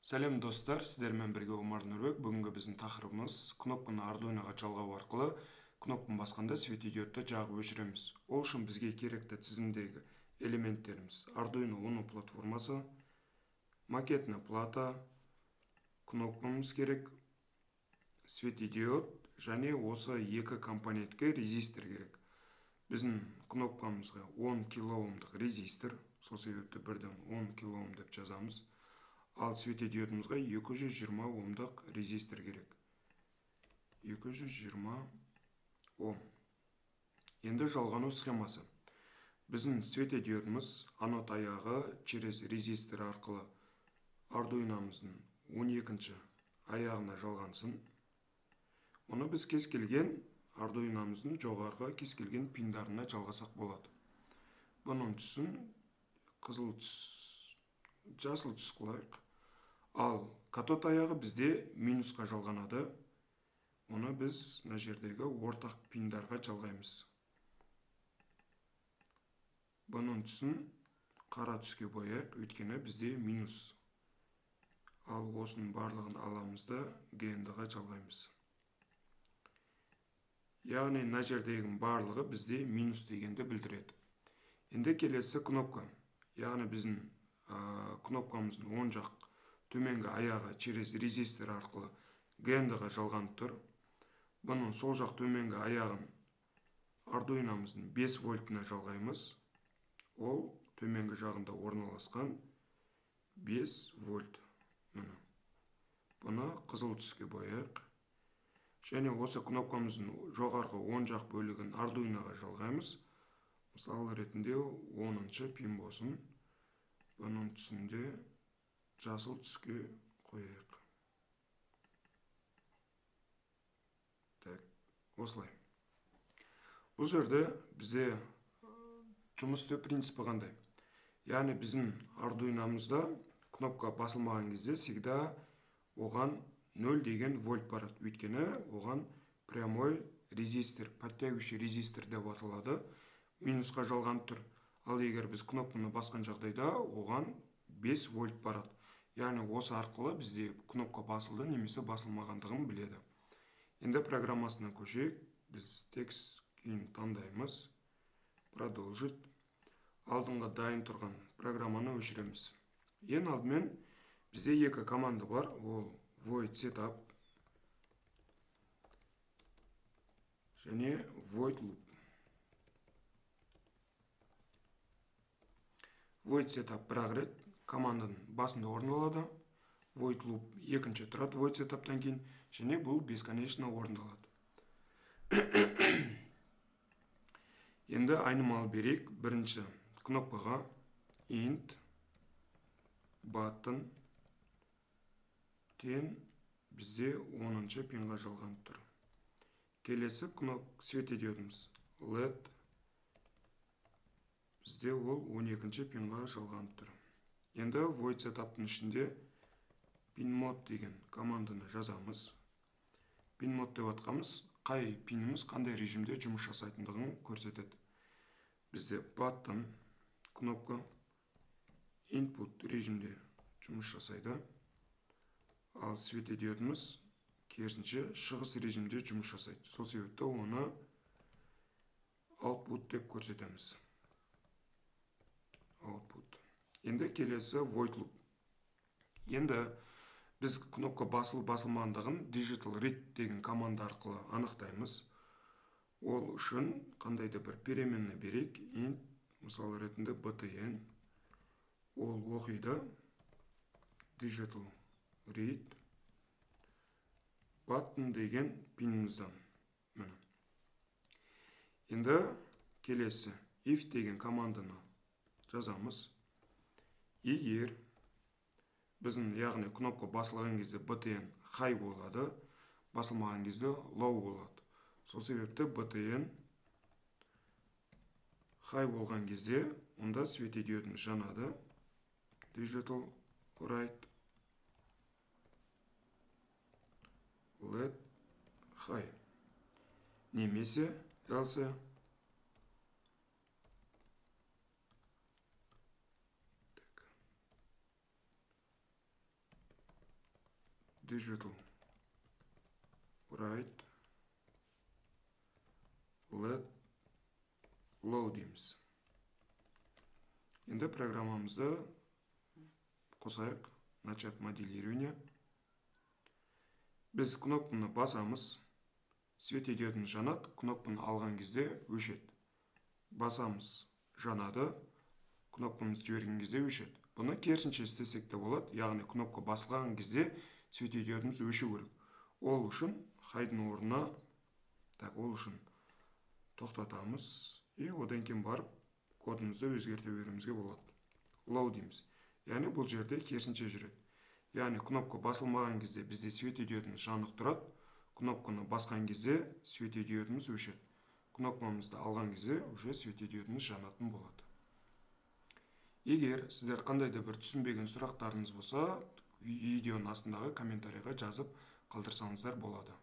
Сәлем достар, сіздермен бірге Омар Нұрбек. Бүгінгі біздің тақырыбымыз кнопканы Arduino'ға жалғау арқылы кнопканы басқанда светодиодты жағып өшіреміз. Ол үшін бізге керекті тізімдегі элементтеріміз Arduino Uno платформасы, макетная плата, кнопкамыз керек, светодиод және осы екі компонентке резистор керек. Біздің кнопкамызға 10 килоомдық резистор, сол себепті бірден 10 килоом деп жазамыз. Ал светодиодымызға 220 омдық резистор керек. 220 ом. Енді жалғану схемасы. Біздің светодиодымыз анод аяғы через резистор арқылы Arduino'мыздың 12-ші аяғына жалғансын. Оны біз кез келген Arduino'мыздың жоғарғы кез келген пиндарына жалғасақ болады. Бұның түсін қызыл түс, жасыл түс қылайық. Ал катод аяғы бізде минусқа жалғанады. Оны біз мына жердегі ортақ пиндарға жалғаймыз. Бұның түсін қара түске бояйық, өйткені бізде минус. Ал осының барлығын аламыз да ГНД-ға жалғаймыз. Яғни мына жердегінің барлығы бізде минус дегенді білдіреді. Енді келесі кнопка. Яғни біздің кнопкамыздың оң жақ төменгі аяғы через резистор арқылы ГНД-ға жалғанып тұр. Бұның сол жақ төменгі аяғын Arduino'мыздың 5 вольтына жалғаймыз. Ол төменгі жағында орналасқан 5 вольт. Міне. Бұны қызыл түске бояйық. Және осы кнопкамыздың жоғарғы оң жақ бөлігін Arduino'ға жалғаймыз. Мысал ретінде 10-шы пин болсын. Бұның түсінде жасыл түске қояйық. Так, осылай. Бұл жерде бізде жұмыс істеу принципі қандай? Яғни біздің Arduino'мызда кнопка басылмаған кезде всегда оған 0 деген вольт барады. Өйткені оған прямой резистор, подтягивающий резистор деп аталады. Минусқа жалғанып тұр. Ал егер біз кнопканы басқан жағдайда оған 5 вольт барады. Яғни осы арқылы бізде кнопка басылды немесе басылмағандығын біледі. Енді программасына көшейік. Біз текст күйін таңдаймыз. Продолжить. Алдыңғы дайын тұрған программаны өшіреміз. Ең алдымен бізде екі команда бар. Ол void setup және void loop. Void setup бір-ақ рет команданың басында орындалады. Void loop екінші тұрады void setup'тан кейін және бұл бесконечно орындалады. Енді айнымалы берейік. Бірінші кнопкаға int button тең бізде 10-шы пинға жалғанып тұр. Келесі кнопка светодиодымыз LED бізде ол 12-ші пинға жалғанып тұр. Енді void setup'тың ішінде pinMode деген команданы жазамыз. PinMode деп атқамыз, қай пиніміз қандай режимде жұмыс жасайтындығын көрсетеді. Бізде button кнопка input режимде жұмыс жасайды. Ал светодиодымыз керісінше шығыс режимде жұмыс жасайды. Сол себепті оны output деп көрсетеміз. Output. Енді келесі void loop. Енді біз кнопка басылып басылмағандығын digital read деген команда арқылы анықтаймыз. Ол үшін қандай да бір переменні берейік. Int мысал ретінде btn. Ол оқиды digital read button деген пинімізден. Міне. Енді келесі if деген команданы жазамыз. Егер біздің, яғни кнопка басылған кезде btn high болады, басылмаған кезде low болады. Сол себепті btn high болған кезде онда светодиодымыз жанады. Digital write LED high. Немесе else Digital write led low дейміз. Енді программамызды қосайық. Начать моделирование. Біз кнопканы басамыз, светодиодымыз жанады, кнопканы алған кезде өшеді. Басамыз, жанады, кнопкамызды жіберген кезде өшеді. Бұны керісінше істесек те болады, яғни кнопка басылған кезде светодиодымыз өшу керек. Ол үшін high-дың орнына, так, ол үшін тоқтатамыз и одан кейін барып кодымызды өзгерте беруімізге болады. Low дейміз. Яғни бұл жерде керісінше жүреді. Яғни кнопка басылмаған кезде бізде светодиодымыз жанып тұрады, кнопканы басқан кезде светодиодымыз өшеді. Кнопкамызды алған кезде уже светодиодымыз жанатын болады. Егер сіздер қандай да бір түсінбеген сұрақтарыңыз болса, видеоның астындағы комментарийға жазып қалдырсаңыздар болады.